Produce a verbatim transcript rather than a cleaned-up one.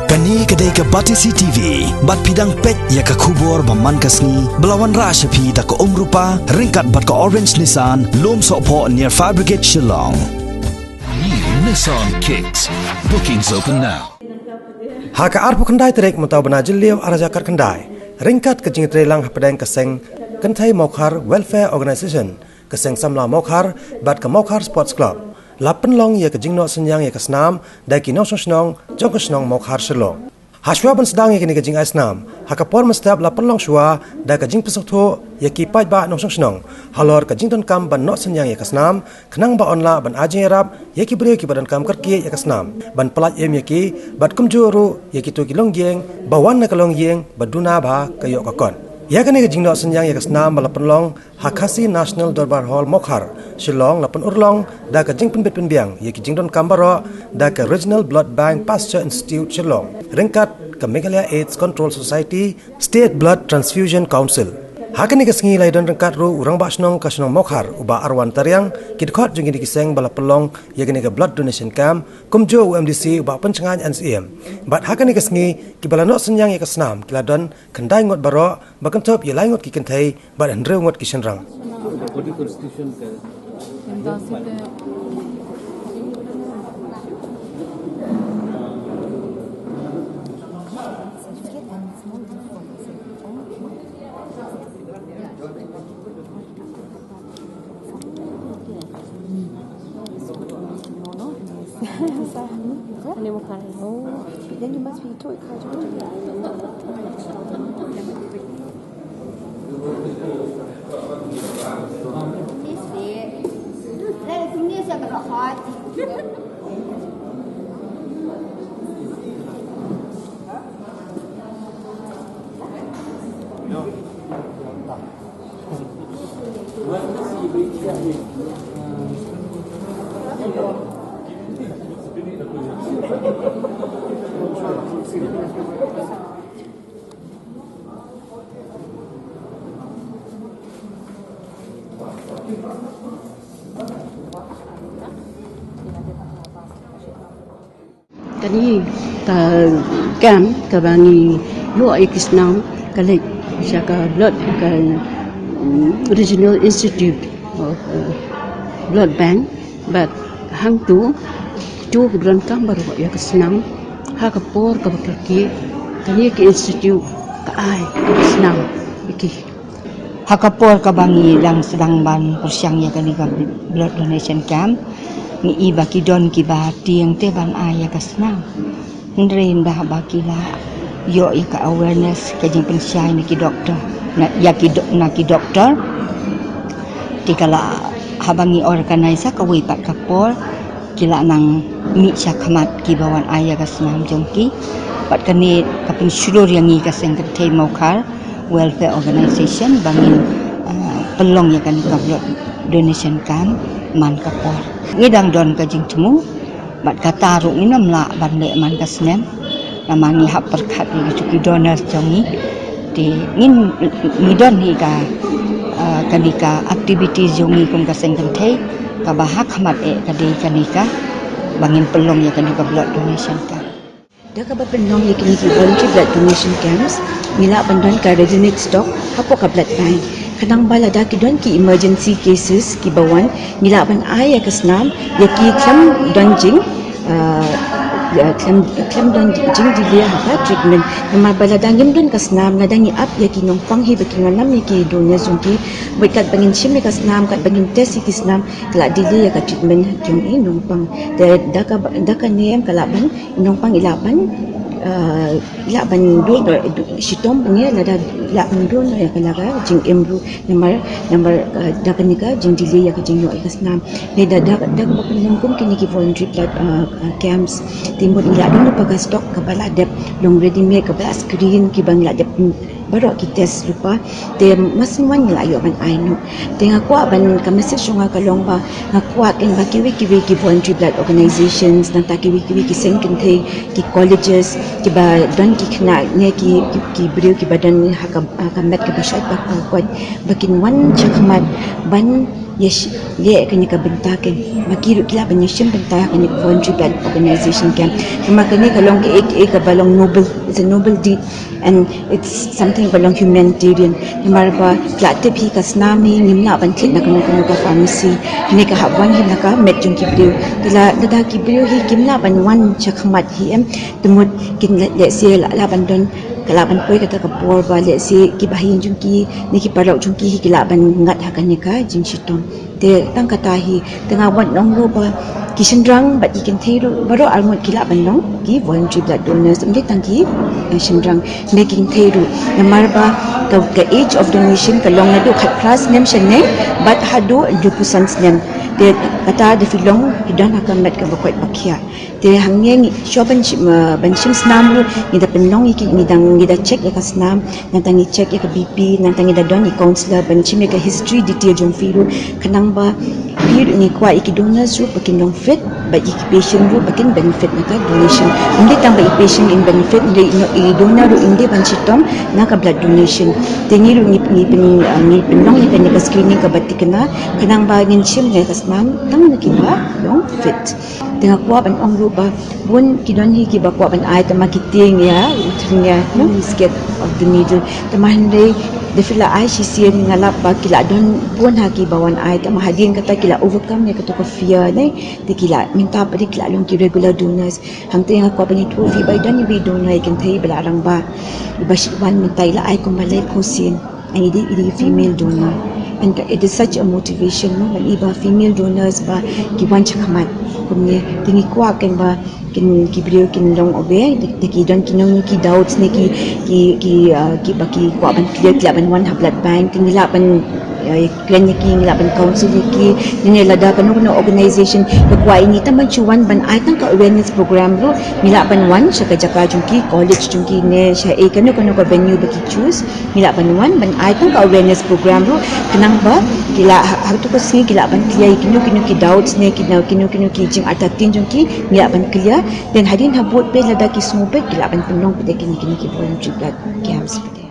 Kane ka dei ka Batesi T V, bad phi dang peit ïa ka khubor ba man ka sngi, ba la wanrah sha phi da ka Umrupa, ryngkat bad ka Orange Nissan, Lumsohphoh near Fire Brigade Shillong. New Nissan Kicks. Bookings open now. Ha ka arphew khyndai tarik mynta u bnai Jylliew arhajar khyndai, ryngkat ka jingtreilang hapdeng ka seng kynthei Mawkhar Welfare Organisation, ka seng samla Mawkhar, bad ka Mawkhar Sports Club, la pynlong ïa ka jingnoh synñiang ïa ka snam da ki nongshong shnong jong ka shnong Mawkhar Shillong. Hashwa ban sdang ïa kane ka jingai snam, ha ka por mynstep la pynlong shuwa da ka jingpynsngewthuh ïa ki paidbah nongshong shnong halor ka jingdonkam ban noh synñiang ïa ka snam, khnang ba yn lah ban ai jingïarap ïa ki briew kiba donkam kyrkieh ïa ka snam, ban pyllait im ïa ki, bad kumjuh ruh ïa kito ki longïing ba wan na ka longïing ba duna bha ka ïoh ka kot. Ïa kane ka jingnoh synñiang ïa ka snam ba la pynlong ha Khasi National Dorbar Hall Mawkhar, Shillong, la pynurlong da ka jingpynbit pynbiang ïa ki jingdonkam baroh da ka Regional Blood Bank Pasteur Institute Shillong, ryngkat ka Meghalaya AIDS Control Society, State Blood Transfusion Council. Ha kane ka sngi la ïadon ryngkat ruh u Rangbah Shnong ka shnong Mawkhar, u Bah Arwan Tariang, ki dkhot jong kine ki seng ba la pynlong ïa kane ka blood donation camp, kumjuh u M D C u Bah Pynshngaiñ N C M. Bad ha kane ka sngi, kiba la noh synñiang ïa ka snam ki la don khyndai ngut baroh, ba kynthup ïa lai ngut ki kynthei bad hynriew ngut ki shynrang. Then you must be taught culture. Kane ka camp kaba ngi ïoh ïa ki snam ka leit sha ka blood, ka, mm, Regional Institute of, uh, Blood Bank, bad hangto kito kiba donkam baroh ïa ka snam ha ka por kaba kyrkieh, kane ka institute ka ai ïa ka snam ïa ki. Ha ka por kaba ngi dang sdang ban pyrshang ïa kane ka blood donation camp, ngi i ba ki don kiba tieng te ban ai ïa ka snam. Hynrei ynda haba ki la ïoh ïa ka awareness, ka jingpynshai na ki doktor, na, ïa ki do-, na ki doktor, te ka la, haba ngi organize ha kawei pat ka por, ki la nang mih sha khmat kiba wan ai ïa ka snam jong ki. Bad kane ka pynshlur ïa ngi ka seng kynthei Mawkhar Welfare Organization ba ngin, ah, pynlong ïa kane ka blood donation camp man ka por. Ngi dang don ka jingthmu, bad kata ruh ngin ym lah ban leh man ka snem. Namar ngi hap pyrkhat ïa ki donors jong ngi. Te ngin, ngi don hi ka, ah, kane ka activity jong ngi kum ka seng kynthei kaba ha khmat eh ka dei kane kaba ngin pynlong ïa kane ka blood donation camp. Da kaba pynlong ïa kine ki voluntary blood donation camps, ngi lah ban don ka readiness stock hapoh ka blood bank. Khnang ba lada ki don ki emergency cases kiba wan, ngi lah ban ai ïa ka snam ïa ki khlem don jing, ah, ïa khlem, khlem don jingdelay ha ka treatment. Namar ba lada ngim don ka snam, lada ngi ap ïa ki nongpang hi ba kin wan lam ïa ki donors jong ki, bad katba ngin shim ïa ka snam, katba ngin test ïa ki snam, ka la delay ïa ka treatment jong i nongpang. Te da kaba, da kane ka lah ban nongpang i lah ban, ah, i lah ban don, eh, shitom pynïaid lada i lah ban don, eh, ïa ka la ka jingim ruh namar, namar, eh, da kane ka jingdelay ïa ka jingïoh ïa ka snam. Te da, da, da kaba pynlong kum kine ki voluntary blood, ah, ah, camps, te mut ngi la don lypa ka stock kaba la dep long ready made, kaba la screen, kiba ngi la dep, mm, baroh ki test rupa. Te masien wan ngi la ïoh ban ai noh. Te nga kwah ban, ka message jong nga ka long ba nga kwah ken ba kiwei kiwei ki voluntary blood organizations, nangta kiwei kiwei ki seng kynthei, ki colleges, kiba don ki khynnah ne ki, ki, ki briew kiba don ha ka, ha ka met kaba shait ba ka koit, ba kin wan shakhmat ban ïa leh kane ka bynta ken, ba ki ruh ki lah ban ïashim bynta ha kane ka voluntary blood organization ken. Namar kane ka long ka, ka, kaba long noble, it's a noble deed, and it's something ba long humanitarian. Namar ba ki la tip hi ka snam hi ngim lah ban thied na kano kano ka pharmacy. Kane ka hap wan hi na ka met jong ki briew. Te lada ki briew hi kim lah ban wan shakhmat hi em, te mut kin leh, lehse lah, lah ban don, ka lah ban poi kata ka por ba lehse ki bahaïing jong ki ne ki paralok jong ki hi ki lah ban ngat ha kane ka jingshitom. Te tang kata hi, te nga wan ong ruh ba ki shynrang bad ki kynthei ruh baroh arngut ki lah ban long ki voluntary blood donors, ym dei tang ki, eh, shynrang, ne ki kynthei ruh. Namar ba ka, ka age of donation ka long naduh khatphra snem shaneng bad haduh hynriewphew san snem. Te kata da phi long phi don ha ka met kaba koit ba khiah. Te hangne ngi shuwa ban shim, eh, ban shim snam ruh ngi da pynlong ïa ki, ngi da, ngi da check ïa ka snam, nangta ngi check ïa ka B P, nangta ngi da don ïa ki counsellor ban shim ïa ka history detail jong phi ruh, khnang ba phi ruh, ngi kwah ïa ki donors ruh ba kin long fit, bad ïa ki patient ruh ba kin benefit na ka donation. Ym dei tang ba ïa ki patient in benefit, hynrei ïa ki donor ruh ym dei ban shitom na ka blood donation. Te ngi ruh ngi, ngi pyn, eh, ngi pynlong ïa kane ka screening kaba thikna, khnang ba ngin shim ïa ka snam tang na kiba long fit. Te nga kwah ban ong ruh ba bun ki don hi kiba kwah ban ai tang ma ki tieng ïa u thring ïa, no, scared of the needle. Tangba hynrei da phi la ai shisien nga lap ba ki la don bun ha kiba wan ai, tangba hadien kata ki la overcome ïa kato ka fear, ne. Te ki la, mynta pat ki la long ki regular donors. Hangta nga kwah ban ïathuh ïa phi ba don iwei i donor, i kynthei ba la rangbah, iba shu wan mynta, i la ai kumba laiphew sien. Ngi dei, i dei female donor. And it is such a motivation, no, ban i ba female donors ba ki wan shakhmat kumne. Te ngi kwah ken ba kin, ki briew kin long aware, te ki don kino kino ki doubts ne ki, ki, ki, uh, kiba ki kwah ban clear, ki lah ban wan ha blood bank, te ngi lah ban, uh, kren ïa ki, ngi lah ban counsel ïa ki, ne lada kano kano organization ka kwah ïa ngi tang ban shu wan ban ai tang ka awareness program ruh, ngi lah ban wan sha ka jaka jong ki, college jong ki ne shaei, kano kano ka venue ba ki choose, ngi lah ban wan ban ai tang ka awareness program ruh, khnang ba ki lah ha, ha kato ka sngi ki lah ban clear ïa kino kino ki doubts ne kino, kino kino ki jingartatien jong ki, ngi lah ban clear. Then hadien habud pat lada ki sngew pat ki lah ban pynlong pat ïa kine, kine ki voluntary blood camps pat.